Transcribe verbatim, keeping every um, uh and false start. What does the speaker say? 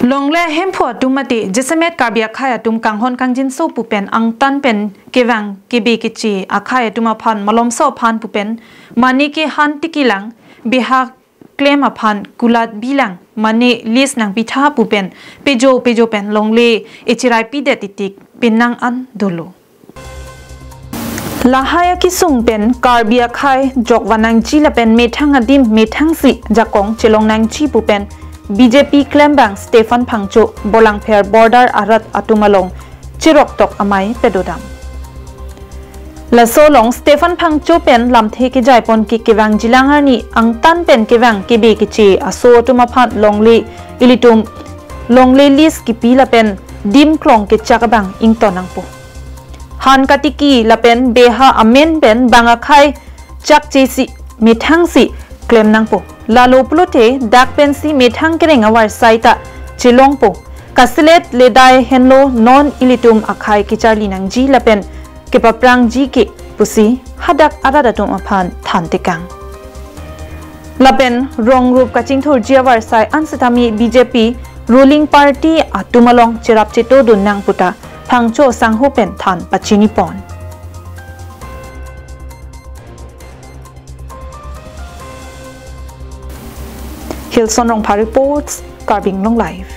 Longle hemphu atum mate jasemet Karbi akhei atum kanghon kangjinso pu pen angtan pen kevang kebe keche akhei atum aphan malomso aphan pu pen mane kehan tikilang beha klem aphan kulat bilang mane lease nangpitha pu pen pejo pejo pen longle echerai pidet titik penang an dolo. Lahai akesung pen Karbi akhei jokvan nangji lapen methang adim methangsi jakong chelong nangji pu pen B J P klembang Stephen Phangcho Bolangpher border arat atum along chiroktok amei padodam. Laso along Stephen Phangcho pen lamthe kejaipon ke kevangjilang arni angtan pen kevang kebe keche aso atum aphan longle ilitum longle lease kipi lapen dim klong kechak abang ington nangpo. Han katiki lapen beha amen pen bang akhei chakchesi methangsi klem nangpo. Lalo pulote dak pensi methang kereng avarsai ta chelongpo. Kaselet ledai henlo non ilitum akhei kecharli nangji lapen kepaprangji ke pusi hadak arat atum aphan thantekang. Lapen rong rup kachingthurji avarsai an setame B J P ruling party atum along cherap chetodun nang puta Phangcho sangho pen than pachinipon. Hilson Rongphar reports, Karbi Anglong Live.